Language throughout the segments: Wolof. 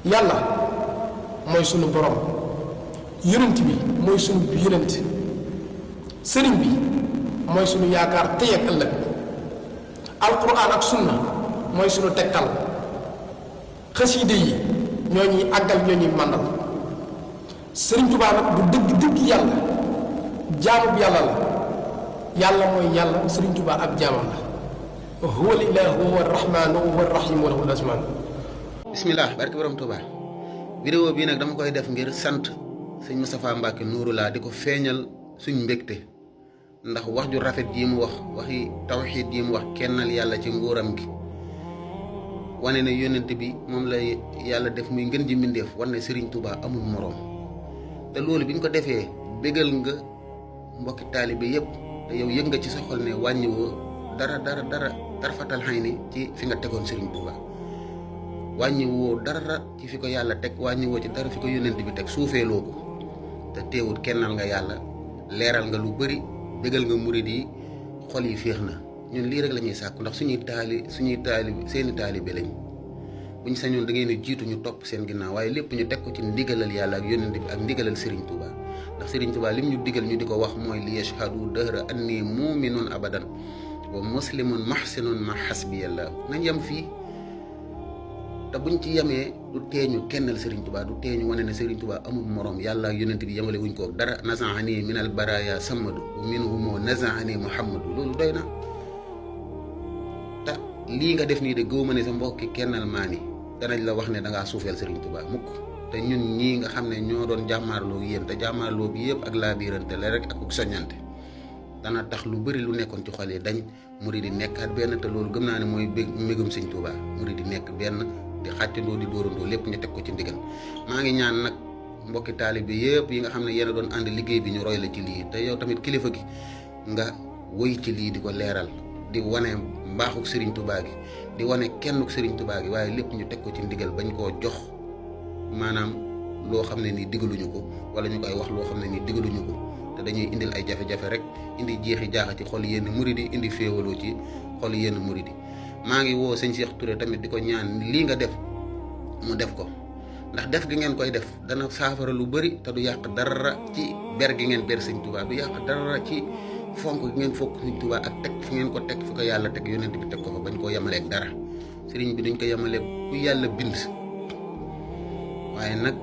yàlla mooy sunu borom, yonent bi mooy sunu yonent, sëriñ bi mooy sunu yaakaar tey ak ëllëg, alquran ak sunna mooy sunu tegtal, xaside yi ñoo ñuy àggal ñoo ñuy màndal. sëriñ Tuubaa nag bu dëgg yàlla jaamub yàlla la, yàlla mooy yàlla, sëriñ Tuubaa ab jaamam la. huwa al ilaahu huwa arrahmaanu huwa arrahiim wa lahul asmaan. bismillah barke borom Tuubaa. vidéo bii nag dama koy def ngir sant sëñ Moustapha Mbacke Nouroullah di ko feeñal suñ mbégte, ndax wax ju rafet jii mu wax, waxi tawxiid jii mu wax, kennal yàlla ci nguuram gi, wane ne yónnent bi moom la yàlla def muy ngën ji mbindéef, wane ne Serigne Touba amul moroom. te loolu bi ñu ko defee bégal nga mbokki taalibe yëpp, te yow yëg nga ci sa xol ne wàññiwoo dara fatal xay ni ci fi nga tegoon Serigne Touba, wàññiwoo dara ci fi ko yàlla teg, wàññiwoo ci dara fi ko yónnent bi teg, suufeeloo ko. te teewut kennal nga yàlla, leeral nga lu bëri, bégal nga murid yi, xol yi féex na. ñun lii rek la ñuy sàkku, ndax seeni taalibe lañ. bu ñu sañoon da ngeen a jiitu ñu topp seen ginnaaw, waaye lépp ñu teg ko ci ndigalal yàlla ak yónnent bi ak ndigalal Serigne Touba. ndax Serigne Touba lim ñu digal ñu di ko wax mooy li yashhadu dahra anni muminun abadan wa muslimun mahsinun ma hasbiyallah. nañ yem fii, te buñ ci yemee du teeñu kennal Serigne Touba, du teeñu wane ne Serigne Touba amul morom. yàlla ak yónnent bi yemale wuñ ko dara. nazaani min al baraya samadu wa minhumo nazaani muhammadu. loolu doy na. te lii nga def nii de gëw ma ne sa mbokki kennal maa ni danañ la wax ne dangaa suufeel Serigne Touba mukk. te ñun ñii nga xam ne ñoo doon jàmmaarloo yéen, te jàmmaarloo bi yëpp ak laabirante la rek ak soññante, dana tax lu bëri lu nekkoon ci xol yi dañ, murid di nekkaat benn. te loolu gëm naa ne mooy mbégum Serigne Touba, murid di nekk benn, di xàccandoo di dóorandoo, lépp ñu teg ko ci ndigal. maa ngi ñaan nag mbokki taalibe bi yëpp yi nga xam ne yéen a doon ànd liggéey bi, ñu roy la ci lii. te yow tamit kilifa gi nga woy ci lii, di ko leeral, di wane mbaaxuk Serigne Touba gi, di wane kennuk Serigne Touba gi, waaye lépp ñu teg ko ci ndigal, bañ koo jox maanaam loo xam ne nii digaluñu ko, wala ñu koy wax loo xam ne nii digaluñu ko. te dañuy indil ay jafe-jafe rek, indi jeexi jaaxa ci xol yenn murid yi, indi féewaloo ci xol yenn murid yi. maa ngi woo sëñ Cheikh Touré tamit di ko ñaan lii nga def mu def ko, ndax def gi ngeen koy def dana saafara lu bëri, te du yàq dara ci ber gi ngeen ber sëñ Touba, du yàq dara ci fonk gi ngeen fokk sëñ Touba ak teg fi ngeen ko teg, fi ko yàlla teg, yónnent bi teg ko fa, bañ koo yemaleeg dara. sëriñ bi duñ ko yemaleeg ku yàlla bind, waaye nag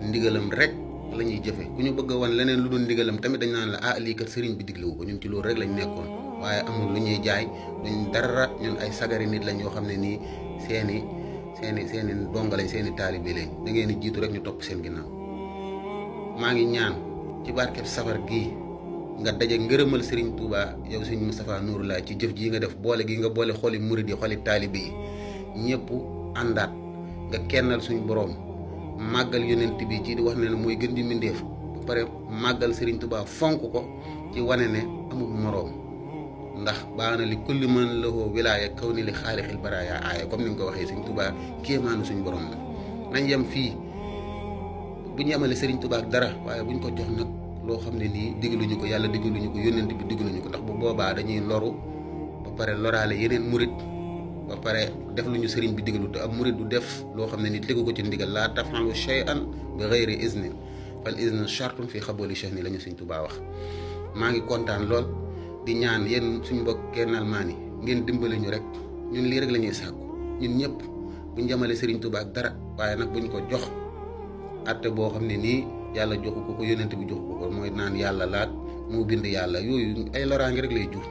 ndigalam rek la ñuy jëfe. ku ñu bëgg a wan leneen lu dul ndigalam tamit dañ naan la lii kat sëriñ bi diglewu ko. ñun ci loolu rek lañ nekkoon, waaye amul lu ñuy jaay, duñ dara. ñun ay sagari nit lañ yoo xam ne nii seeni donga lañ, seeni taalibe lañ. da ngeen di jiitu rek ñu topp seen ginnaaw. maa ngi ñaan ci barkeb safar gii nga daje ngërëmal Serigne Touba, yow Serigne Moustapha Nouroullah, ci jëf jii nga def, boole gi nga boole xoli murid yi, xoli taalibe yi, ñëpp àndaat nga kennal suñ borom, màggal yónnent bi ci di wax ne mooy gën di mbindéef, ba pare màggal Serigne Touba, fonk ko ci wane ne amul moroom. ndax baana li kulli man lahu wilaaya kaw ni li xaalixil baraaya aaya, comme ni nga ko waxee, Serigne Touba kéemaanu suñ borom la. nañ yem fii, buñ yemale Serigne Touba ak dara, waaye buñ ko jox nag loo xam ne nii digaluñu ko, yàlla digaluñu ko, yónnent bi digaluñu ko. ndax bu boobaa dañuy loru, ba pare loraale yeneen murid, ba pare def lu ñu sëriñ bi digalu. te ab murid du def loo xam ne ni tegu ko ci ndigal. laa tafalu shay'an bi ghayri iznin fal iznu shartun fi xaboli shahni la ñu Sëriñ Tuubaa wax. maa ngi kontaan lool di ñaan yéen suñu mbokk kennal maa ni ngeen dimbali ñu rek. ñun lii rek la ñuy sàkku, ñun ñëpp buñ jamale Sëriñ Tuubaa ak dara, waaye nag buñ ko jox atte boo xam ne nii yàlla joxu ko, yónnent bi joxu ko. mooy naan yàlla laat moo bind yàlla, yooyu ay loraange rek lay jur.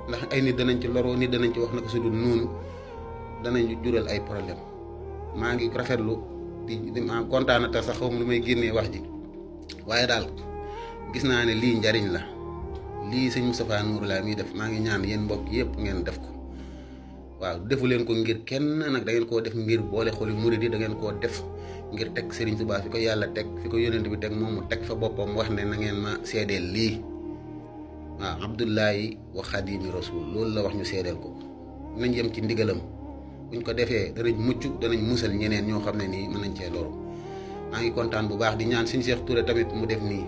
ndax ay nit danañ ci loroo, nit danañ ci wax naka su dul noonu, danañ jural ay problème. maa ngi rafetlu di maa kontaan te sax xaw ma lu may génnee wax ji, waaye daal gis naa ne lii njariñ la. lii sëñ Moustapha Nouroullah miy def, maa ngi ñaan yéen mbokk yëpp ngeen def ko. waaw defu leen ko ngir kenn nag, da ngeen koo def ngir boole xoli murid yi, da ngeen koo def ngir teg Serigne Touba fi ko yàlla teg, fi ko yónnent bi teg, moom mu teg fa boppam wax ne na ngeen ma seedeel lii. waaw Abdullahi wa Xaadimi Rasul, loolu la wax ñu seedeel ko. nañ yem ci ndigalam, buñ ko defee danañ mucc, danañ musal ñeneen ñoo xam ne nii mën nañ cee loru. maa ngi kontaan bu baax di ñaan suñu Cheikh Touré tamit mu def nii,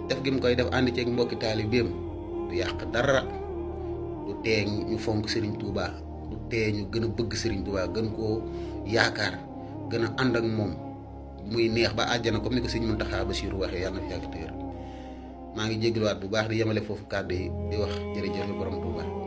def gi mu koy def ànd ceeg mbokki taalibeem, du yàq dara, du tee ñu fonk Serigne Touba, du tee ñu gën a bëgg Serigne Touba, gën koo yaakaar, gën a ànd ak moom muy neex ba àjjana comme ni ko sëñ Muntaxa Basiru waxee yàlla na fi yàgg te wér maa ngi jégaluwaat bu baax di yemale foofu kàddu yi di wax jërëjëf borom Tuuba